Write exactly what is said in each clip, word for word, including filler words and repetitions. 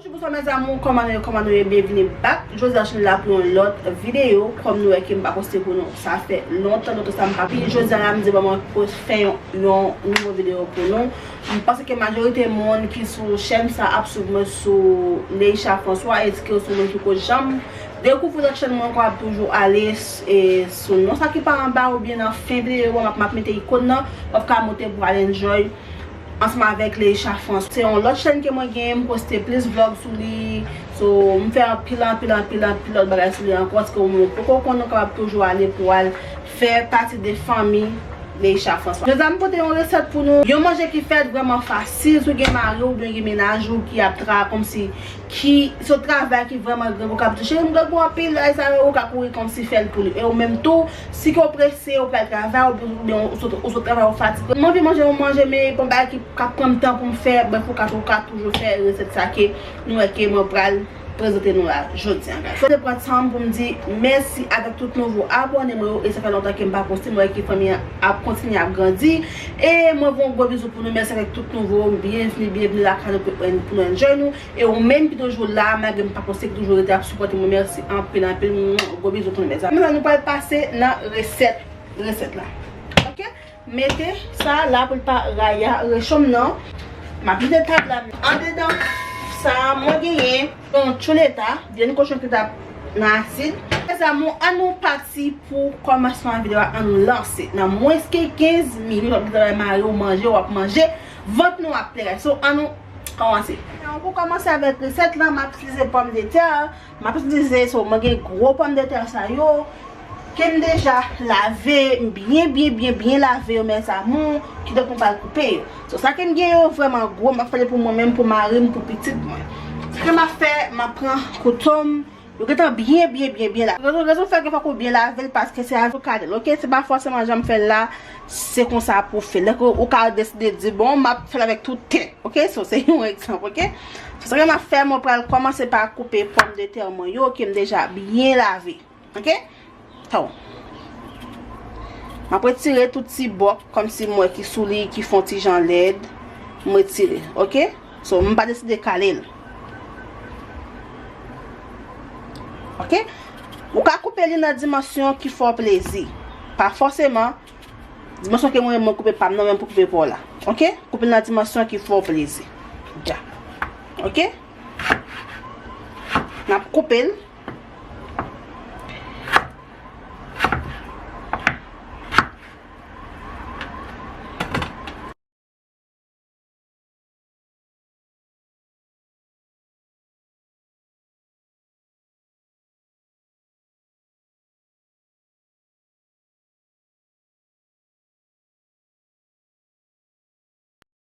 Bonjou, bonswa, mes amours, kòman nou ye, kòman nou ye? Byenvini back. Jodi a, channel la pou yon lòt videyo. Kòm nou wè ke m pa poste pou nou, sa fè lontan, lontan sa m pa pi. Jodi a la, m di ban mwen post fè yon, yon nouvo videyo pou nou. M panse ke majorite moun ki sou chèn sa ap swiv mwen sou Leisha François, e di ke yo se moun ki ko janm dekouvri lòt chèn mwen ankò, ap toujou ale s-, e, sou non sa ki pa anba oubyen nan fen videyo a, m ap, m ap mete ikòn nan, w ap ka moute pou al enjoy ansanm avèk Leisha France. Se yon lòt chèn ke mwen genyen, m poste plis vlog sou li. So, m fè anpil, anpil, anpil, anpil lòt bagay sou li ankò, paske ou menm poko konn, ou kapab toujou ale pou al fè pati de fanmi Leisha France. Jodi a, m pote yon resèt pou nou. Yon manje ki fèt vrèman fasil, si w gen mari w oubyen gen mennaj ou ki ap tra-, kòmsi ki se yon travay ki vrèman grangou k ap di, "Cheri, m grangou anpil, ay sa yo," ou ka kouri kòmsi fè l pou li. E ou menm tou, si ke w prese, ou pral travay, oubyen ou sot, ou sot travay, ou fatige. M anvi manje yon manje, men bon bagay ki, k ap pran m tan pou m fè, brèf, ou ka, ou ka toujou fè resèt sa ke nou wè ke mwen pral prezante nou la jodi a, guys. Mwen te pran tan m pou m di mèsi avèk tout nouvo abòne mwen yo, e sa fè lontan ke m pa poste, mwen wè ke fanmi an ap kontinye ap grandi, e mwen voye yon gwo bizou pou nou, mèsi avèk tout nouvo, byenvini, byenvini lakay nou, pou, pou nou enjoy nou. E ou menm ki toujou la, malgre m pa poste, ki toujou rete ap sipòte mwen, mèsi anpil, anpil. Gwo bizou pou nou, mezanmi. Kounye a, nou pral pase nan resèt, resèt la. Oke? Mete sa la pou l pa raya recho m nan. M ap vide tab la. Andedan sa, mwen genyen yon chuleta, vyann kochon ki t ap nan asid. Mezanmi, ann nou pati pou kòmansman videyo a, ann nou lanse. Nan mwens ke kenz minit, w ap gen travay mare, w manje, w ap manje, vant nou ap plen. So, ann nou kòmanse. Pou kòmanse avèk resèt la, m ap itilize pòmdetè. M ap itilize, so, mwen gen gwo pòmdetè sa yo, ke m deja lave, m byen, byen, byen, byen lave yo, mes amours, ki donk m pral koupe yo. So, sa ke m gen yo vrèman gwo, m ap fè li pou mwen menm, pou mari m, pou pitit mwen. Sa ke m ap fè, m ap pran kouto m, yo gentan byen, byen, byen, byen lave. Rezon, rezon fè ke fòk ou byen lave l, paske se avè w ka de l, oke? Se pa fòseman jan m fè l la, se konsa pou w fè l. Donk, ou ka deside di, "Bon, m ap fè l avèk tout tè," oke? So, se yon egzanp, oke? So, sa ke m ap fè, mwen pral kòmanse pa koupe pòmdetè mwen yo, ke m deja byen lave, oke? Taw. M ap retire tout ti bòk, kòmsi m wè ki sou li, ki fè yon ti jan lèd. M retire, oke? So, m pa deside kale l. Oke? Ou ka koupe li nan dimansyon ki fè w plezi. Pa fòseman dimansyon ke mwen, mwen koupe pa m nan, men pou koupe pa w la. Oke? Koupe l nan dimansyon ki fè w plezi. Dja. Oke? N ap koupe l.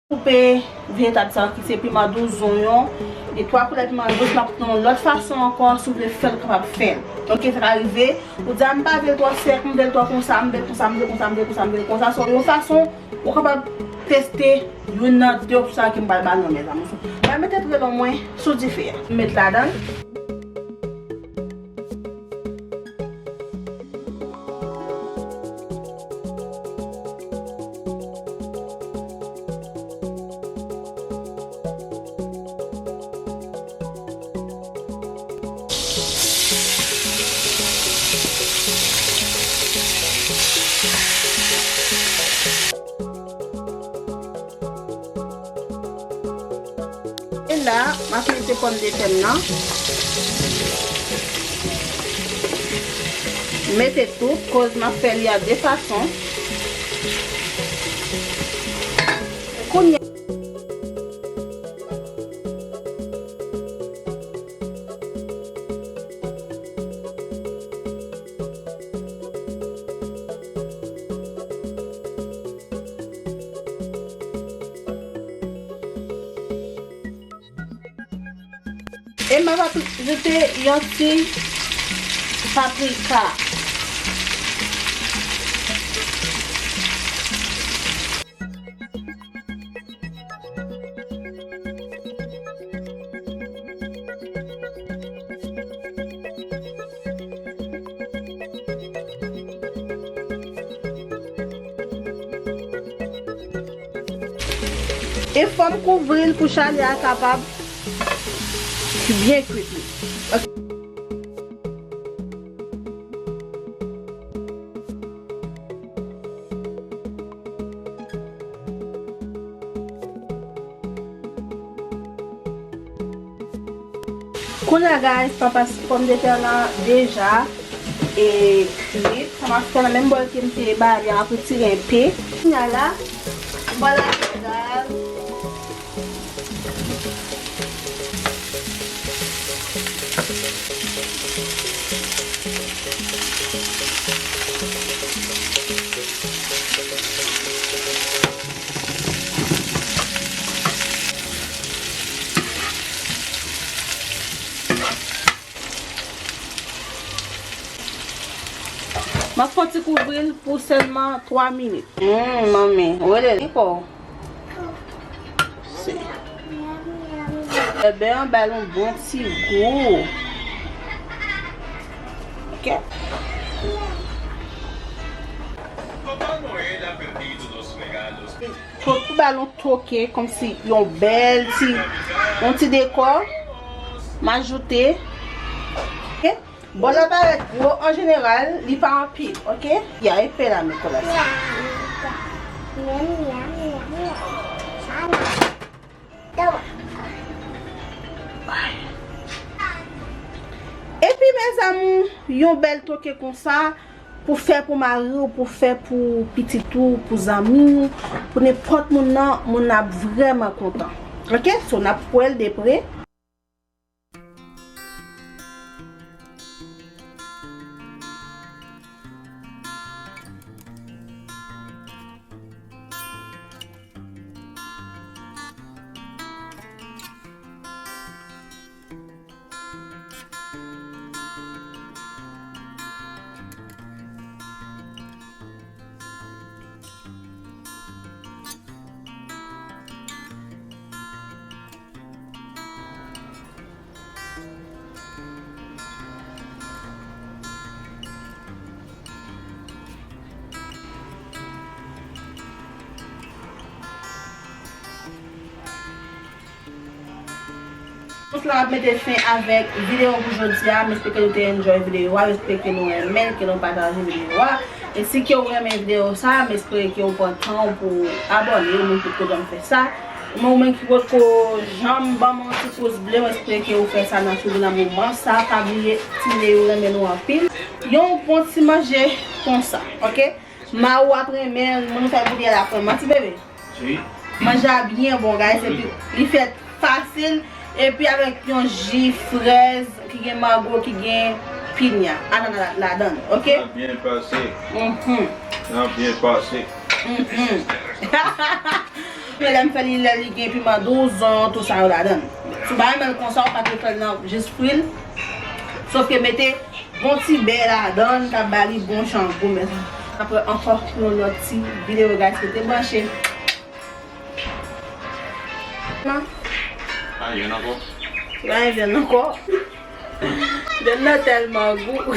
Koupe vejetab sa yo ki se piman dous, zonyon, e twa koulè piman dous, m ap nan yon lòt fason ankò, si w vle fè l, w kapab fè l. Donk, sa ka rive, ou di, "A, m pa vle l twò sèk, m vle l twò konsa, m vle l konsa, m vle l konsa, m vle l konsa, m vle l konsa." So, yon fason, ou kapab teste youn nan de opsyon sa ke m pral ba nou, mezanmi. So, m pral mete dwèl mwen sou dife a. M met ladan l. E la, m ap mete pòmdetè m nan. Mete tout, koz m ap fè li a de fason. Kounye E m ap ajoute yon ti paprika. E fò m kouvri l pou chalè a kapab Byen kwit li. Ok. Kounye a, guys, papa, pòmdetè lan deja e kwit. Sa m ap fè nan menm bòl ke m te bale a, m ap retire enpe. Kounye a la, m pral ajoute dal. M ap fè yon ti kouvri l pou sèlman twa minit. Hmm, manmi, ou rele li pou. Se. Bebe an ba l yon bon ti gou. Ok. Pou, pou ba l yon toke, kòmsi yon bèl ti, yon ti dekò. M ajoute. Ok. Bòl la parèt gwo, an jeneral, li pa anpil, ok? Ya, e pè la, men kòlè sa. Epi, mes amours, yon bèl toke konsa, pou fè pou mari w, pou fè pou pitit ou, pou zanmi w, pou nenpòt moun nan, moun nan ap vrèman kontan. Ok? So, n ap wè l de pre. Sous la ap mete fen avèk videyo pou jodi a. M espere ke nou te enjoy videyo a. M espere ke nou renmen l, ke nou pataje videyo a. E si ke w renmen videyo sa, m espere ke w pran tan w pou w abòne, ou menm ki potko janm fè sa. Men ou menm ki potko janm ban mwen yon ti pous ble, m espere ke w fè sa nan sou nan moman sa. Pa bliye, ti videyo renmen nou anpil. Yon bon ti manje konsa, ok? Mawo ap renmen, moun fè pou li al aprann. Manti, bebe? Wi. Manje a byen bon, guys, epi li fèt fasil, epi avèk yon ji frèz ki gen mango, ki gen pinya, anana la, ladan l, ok? Sa byen pase. Mhm. Sa byen pase. Mhm. Men lè m fè li, lè li gen piman douz, zonyon, tou sa yo ladan l. Si w pa renmen l konsa, ou pa t fè l nan jis fri l. Sòf ke mete bon ti bè ladan l, k ap ba li bon jan gou, mezanmi. Apre ankò, yon lòt ti videyo, guys, rete branche. Pa gen vyann ankò? Pa gen vyann ankò. Vyann nan tèlman gou.